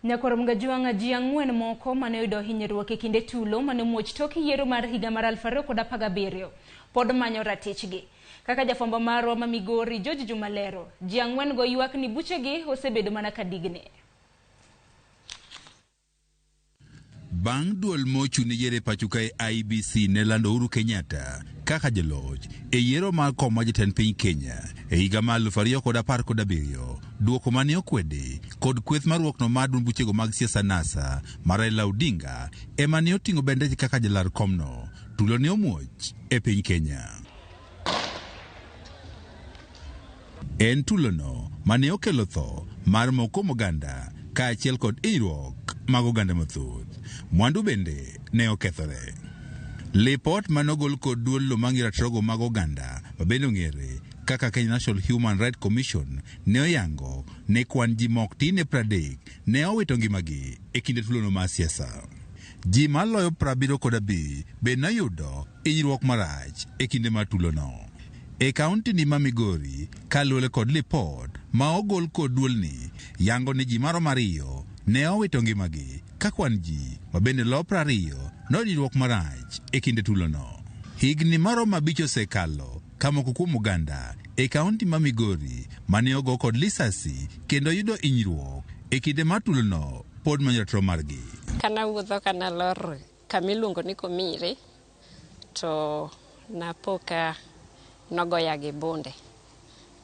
Nyakwar Mgajwang'a ji 4 moko mane oyudo hinyruok e kinde tulo mane omuoch tok yiero mar higa mar 2017 pod manyo ratichgi. Kaka jafwambo marwa ma Migori George Jumalero, ji 4 go ywak ni buchegi osebedo mana ka digni. Bang' duol mochung' ne yiero e pacho kae IEBC ne lando Uhuru Kenyatta kaka jaloch e yiero mar kom mar jatend piny Kenya e higa mar 2017, duoko mane okwedi kod kweth mar ruokno mar duond buchego mag siasa NASA mar Raila Odinga ema ne oting'o bendeche kaka jalar komno. Tulo ne omuoch e piny Kenya. En tulono mane okelo tho mar moko kuom oganda kaachiel kod hinyruok mag oganda mathoth. Mwandu bende ne okethore. Lipot mane ogol kod duol lo mang'iyo ratirogo mag oganda mabende ong'ere kaka Kenya National Human Rights Commission ne oyango ni kwan ji mok tin ne 30 ne owito ngimagi e kinde tulono mar siasa. Ji maloyo 75 be noyudo hinyruok marach e kinde mar tulono. E kaunti ni ma Migori, kaluwore kod lipot ma ogol kod duolni, yango ni ji maromo 2 ne owito ngimagi ka kwan ji ma bende lo 20 noyudo hinyruok marach e kinde tulono. Higni maromo 5 osekalo ka moko kuom oganda e kaunti ma Migori mane ogo kod lisasi kendo yudo hinyruok e kinde mar tulono pod manyo ratiro margi. Kana wuotho kana lor kama iluongo ni Komire to napo ka nogoya gi bunde.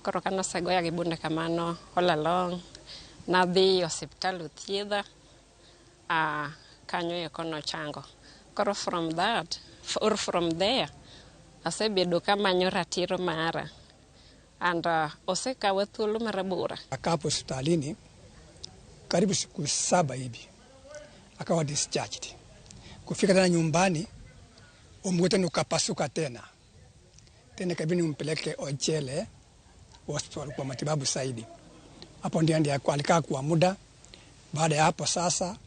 Koro ka nosegoya gi bunde kamano all along nadhi osiptal othiedha, kanyo eko nochango. Koro from that or from there asebedo kamanyo ratiro mara and osekawa thuolo marabora. Akaa hapo hospitalini karibu siku 7 hivi akawa discharged. Kufika tena nyumbani mguu tena ukapasuka tena. Tena ikabidi nimpeleke Ojele hospital kwa matibabu zaidi. Hapo ndiye ndiye alikaa kwa muda. Baada ya hapo sasa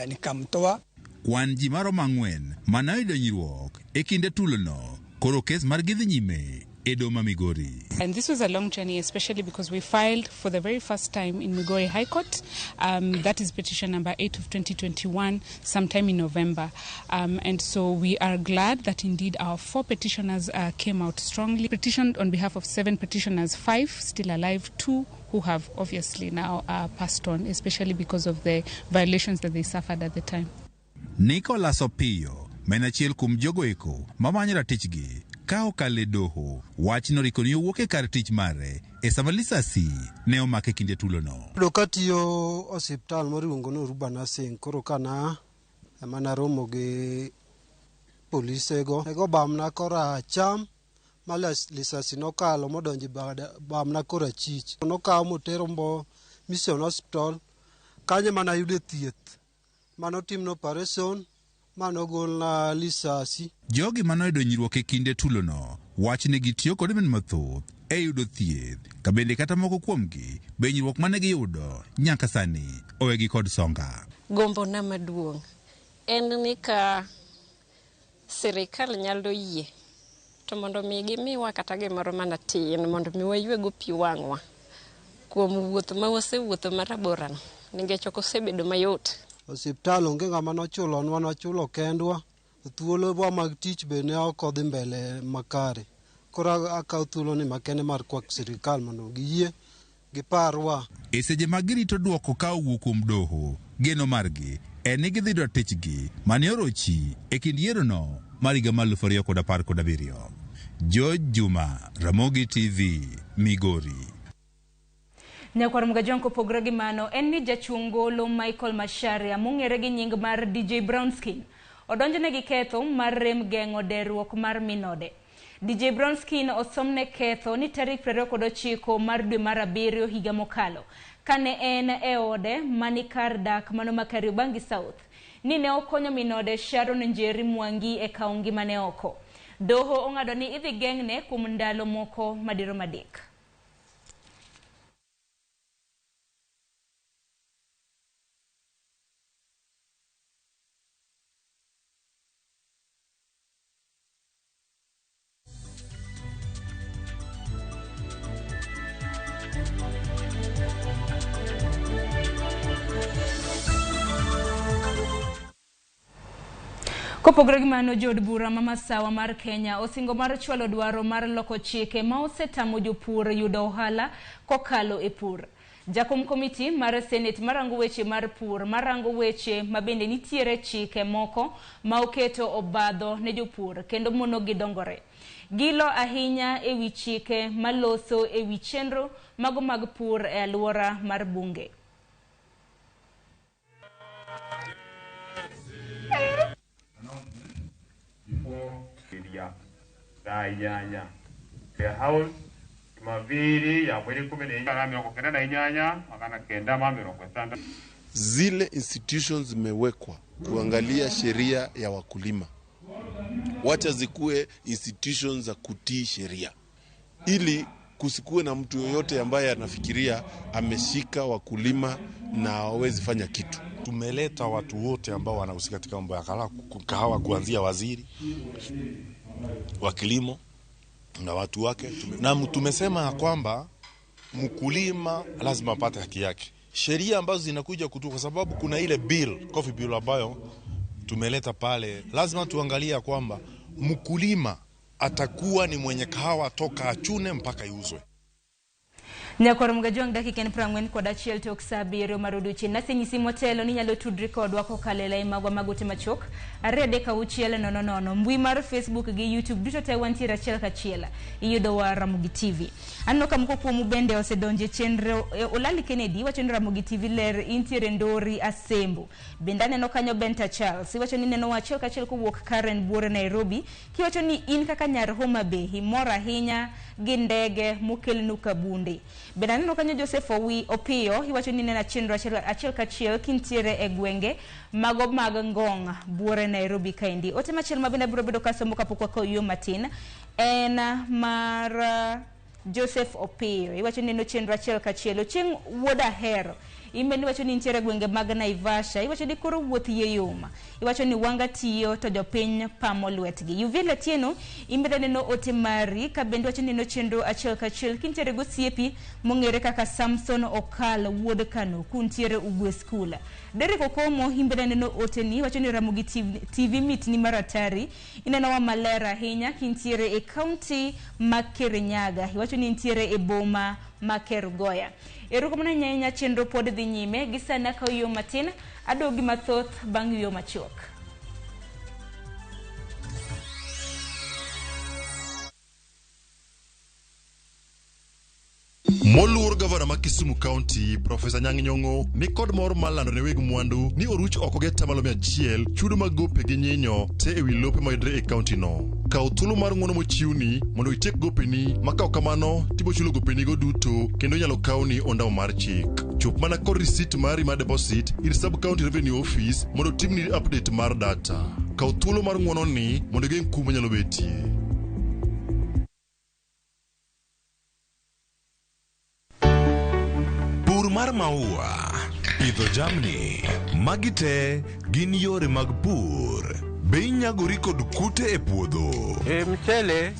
nikamtoa. Kwan ji maromo 4 mane oyudo hinyruok e kinde tulono koro kes margi dhi nyime e doho ma Migori. And this was a long journey, especially because we filed for the very first time in Migori High Court. That is petition number 8 of 2021, sometime in November. And so we are glad that indeed our 4 petitioners came out strongly. Petitioned on behalf of 7 petitioners, 5 still alive, 2 who have obviously now passed on, especially because of the violations that they suffered at the time. Nicholas Opiyo, ma en achiel kuom jogo eko mamanyo ratichgi ka okalo e doho, wach noriko ni owuok e kar tich mare e sama lisasi ne omake kinde tulono. Yudo katiyo osiptal moro iluongo ni Oruba Nursing, koro kana ema naromo gi polisego. Nego bamna kora acham ma lisasi nokalo modonjo e bamna kora achich. Nokaw motero Mbo Mission Hospital, kanyo ema nayude thieth. Manotimna operation, manogolna lisasi. Jogi manoyudo hinyruok e kinde tulono wach ni gitiyo kod min mathoth e yudo thieth, ka bende kata moko kuomgi be hinyruok mane giyudo nyaka sani owegi kod songa. Gombona maduong' en ni ka sirikal nyalo yie to mondo mi gimiwa kata gimoro mana tin mondo mi waywego pi wang'wa kuom wuoth ma wasewuotho maraborano, nikech ok osebedo mayot. Osiptal onge ng'ama nochulonwa, nochulo kendwa. Thuolowa mag tich be ne ok odhi mbele makare. Koro akawo thuoloni makende mar kwak sirikal mondo giyie giparwa. E seche ma girito dwoko ka owuok kuom doho, geno margi en ni gidhi yudo tichgi mane orochi e kind yierono mar higa mar 2017. George Juma, Ramogi TV, Migori. Nyakwar Mgajwang' kopogore gi mano en ni jachung' ngolo Michael Macharia mong'ere gi nying mar DJ Brownskin odonjne gi ketho mar rem geng'o derruok mar minode. DJ Brownskin osomne ketho ni tarik 29 mar dwe mar 7 higa mokalo kane en e ode mani kar dak mano ma Kariobangi South ni ne okonyo minode Sharon Njeri Mwangi e kawo ngimane oko. Doho ong'ado ni idhi geng'ne kuom ndalo moko madirom 3. Kopogore gi mano, jood bura ma Masawa mar Kenya osingo mar chwalo dwaro mar loko chike ma osetamo jopur yudo ohala kokalo e pur. Jakom komiti mar Senate marango weche mar pur, marango weche ma bende nitiere chike moko ma oketo obadho ne jopur kendo mono gidongore. Gilo ahinya ewi chike maloso ewi chenro mago mag pur e alwora mar bunge. Zile institutions zimewekwa kuangalia sheria ya wakulima, wacha zikuwe institutions za kutii sheria, ili kusikuwe na mtu yoyote ambaye anafikiria ameshika wakulima na hawezi fanya kitu. Tumeleta watu wote ambao wanahusika katika mambo ya kahawa, kuanzia waziri wa kilimo na watu wake, na tumesema kwamba mkulima lazima apate haki yake. Sheria ambazo zinakuja kutoka, kwa sababu kuna ile bill, coffee bill ambayo tumeleta pale, lazima tuangalia kwamba mkulima atakuwa ni mwenye kahawa toka achune mpaka iuzwe. Nyakwar Mgajwang' dakika en 41 tok sa 7 mar odiechieng'. Nasenyisi motelo ni inyalo tudri kodwa kokalo e lai magwa mag ote machuok 236 00. Mbui mar Facebook gi YouTube duto te wantiere achiel kachiel. Iyudowa Ramogi TV. Aneno ka moko kuomu bende osedonje chenro. Olali Kennedy wacho ni Ramogi TV ler intiere Ndori Asembo. Bende aneno kanyo Benta Charles iwacho ni neno achiel kachiel kowuok Karen Buore Nairobi. Kiwacho ni in kaka nyar Homa Bay imor ahinya gi ndege mokelnu Kabunde. Bende aneno kanyo Joseph Owi Opiyo iwacho ni nena chenro achiel kachiel kintiere e gwenge mago mag Ngong' Buore Nairobi kaendi. Ote machielo ma bende abiro bedo kasomo kapok wakawo yo matin en mar Joseph Opiyo iwacho ni neno chenro achiel kachiel. Ochieng' Wuod Ahero imbe iwacho ni nitiere gwenge mag Naivasha, iwacho ni koro wuoth yie yom, iwacho ni wanga tiyo to jopiny pamo lwetgi. Yuvila Tieno imbe neno ote mari ka bende wacho ni neno chenro achiel kachiel kintiere gosiepi mong'ere kaka Samson Okal wuod Kano kuntiere Ugwe School. Derek Okomo imbe neno ote ni iwacho ni Ramogi TV mitni mar atari, ineno wa maler ahinya kintiere e kaunti ma Kirinyaga, iwacho ni nitiere e boma ma Kerugoya. Erokamano ahinya, chenro pod dhi nyime gi sani akawo yo matin, aduogi mathoth bang' yo machuok. Moluor gavana ma Kisumu County, Profesa Anyang' Nyong'o ni kod mor mar lando ne weg mwandu ni oruch oko gi atamalo 100 chudo mag gope gi nyinyo te ewi lope mayudore e kaunti no. Kaw thuolo mar ng'uono mochiwni mondo itiek gopeni, ma ka ok kamano tibo chulo gopenigo duto kendo inyalo kawni ondamo mar chik. Chop mana kod risit mari mar deposit ir Sub County Revenue Office mondo otimni update mar data. Kaw thuolo mar ng'uono ni mondo igeng' kum manyalo betie. Pur mar maua, pidho jamni, magi te gin yore mag pur. Be inyagori kod kute e puodho? E mchele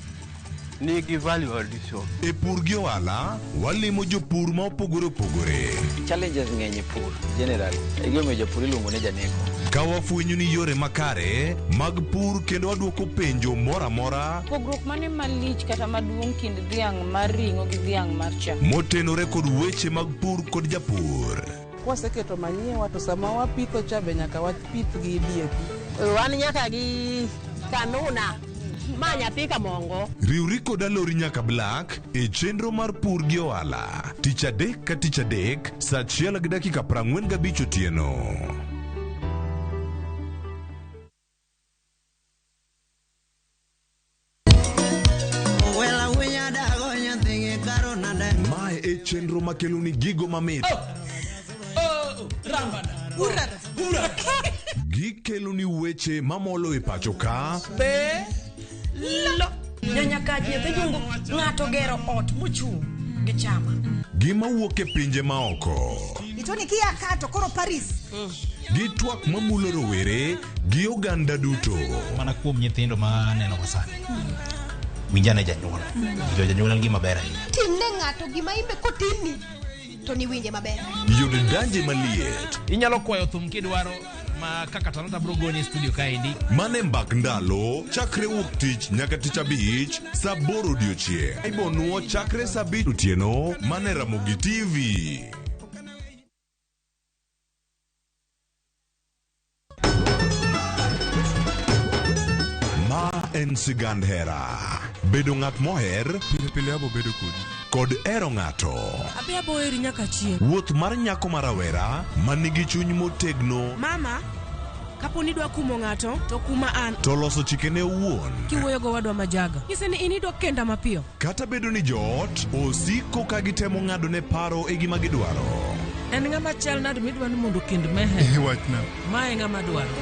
nigi value addition. E pur gi ohala, walimo jopur ma opogore opogore. Challenges ng'eny e pur generally. Egimomiyo japur iluongo ni janeko. Ka wafwenyo ni yore makare mag pur kendo waduoko penjo moro amora Pogruok mane malich kata maduong' kind dhiang' mar ring'o gi dhiang' mar chak? motenore kod weche mag pur kod japur. Kwaseketo manyiwa to sama wapitho cha be nyaka wapith gi DAP. Wan nyaka gi kanuna ma nyathi kamongo. Riwri kod Alori nyaka Black e chenro mar pur gi ohala tich adek ka tich adek saa 1:45 otieno. Mae e chenro makelo ni gigo mamit. Gikelo ni weche mamolo e pacho ka Nyanyakach nyathi jungu ng'ato gero ot mochung' gi chama. Gima wuok e pinje maoko. Itoni kia ka to koro Paris. Gi twak mamulo rowere gi oganda duto. Mana kuom nyithindo ma aneno go sani. Winjane janyuol. Winjo janyuol en gima ber ahinya. Timne ng'ato gima imbe kotimni to niwinje maber. Yud danje maliet. Inyalo kwayo thum kidwaro Ma kaka Talanta bro goni e studio kaendi. Mane mbak ndalo chakre wuok tich nyaka tich abich saa aboro odiochieng'. Ibonuo chakre saa abich otieno mane Ramogi TV. Ma en sigand hera. Bedo ng'at moher pile pile abo bedo kodi. Kod hero ng'ato. Abi abo heri nyaka chieng'. Wuoth mar nyako ma rawera manigi chuny motegno. Mama, kapo ni idwa kumo ng'ato, to kuma an. To loso chikene owuon. Kiwuoyo go wadwa majaga. Nyise ni in idwa kenda mapiyo. Kata bedo ni joot osiko ka gitemo ng'ado ne paro e gima gidwaro. En ng'ama chal nade midwa ni mondo okend Meher? Wachna. Ma e ng'ama dwaro.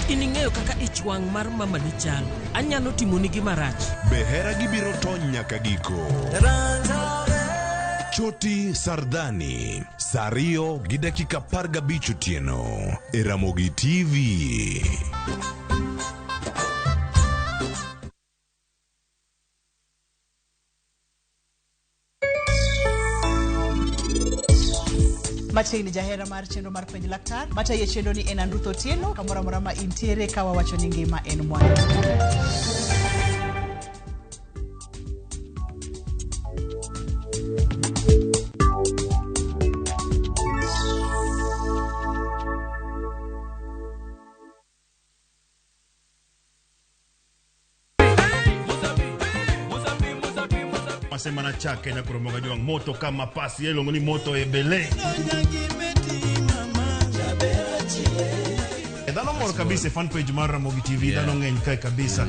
In ing'eyo kaka ich wang' mar mamani chalo. Anyalo timoni gima rach. Be hera gibiro tony nyaka giko. Choti Sardani, saa ariyo gi dakika 15 otieno e Ramogi TV. Machiegni jahera mar chenro mar penj laktar matayo chenro ni en Andruth Otieno kamoro amora ma intiere ka wawacho ni ngima en mwandu. Masema chake na kuromoga juang moto kama pasi yelongo ni moto ebele. Dhano mor kabisa fan page mar Ramogi TV, dhano ng'eny kae kabisa.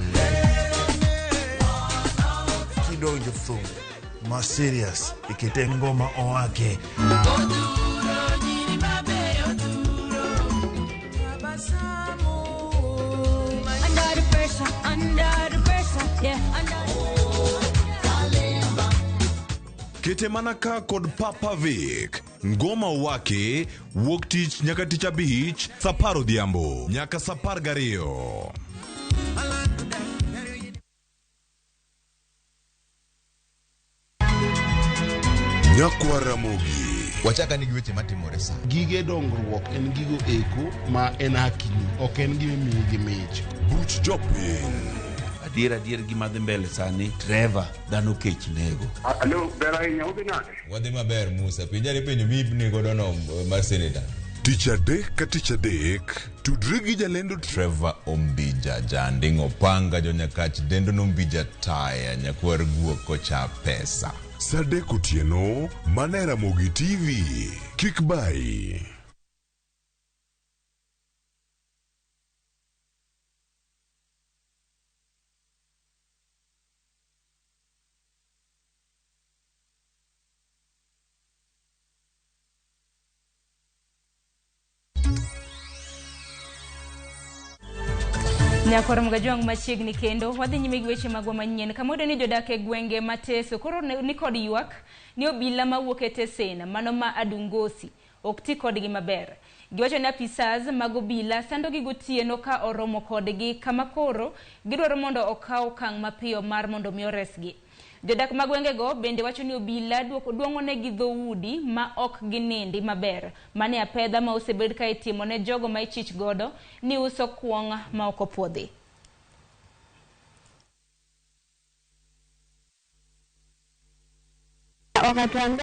Kidonjo thum ma serious ikete ngoma owake. Under the pressure, under the pressure, yeah, under. Kete mana ka kod Papa Vic. Ngoma wake wuok tich nyaka tich abich saa apar odhiambo nyaka saa 12. Nyakwa Ramogi. Wachaka ni gi weche matimore sa. Gige dongruok en gigo eko ma en hakini, ok en gima imiyi gi mich. Buch jopiny. Adier gima dhi mbele sani Trevor dhano kech nego. Alo, ber ahinya, udhi nade? Wadhi maber Musa, penjari penjo mi godo no mar senator. Tich adek ka tich adek, tudri gi jalendo Trevor Ombija, janding' opanga jonyakach dendo nombija taya nyakwar guok kocha pesa. Saa adek otieno, mana e Ramogi TV. Kik bayi. Nyakwar Mgajwang' machiegni kendo wadhi nyime gi weche magwa manyien kamoro ni jodak e gwenge Mateso koro ni kod ywak ni obila mawuok e tesen mano ma Adungosi ok ti kodgi maber. Giwacho ni apisas mag obila sandogi gotieno ka oromo kodgi kama koro gidwaro mondo okaw okang' mapiyo mar mondo mi oresgi. Jodak mag gwengego bende wacho ni obila duong'onegi dhoudi ma ok ginindi maber. Mane apedha ma osebed ka itimo ne jogo ma ichich godo ni uso kuong' ma ok opuodhi.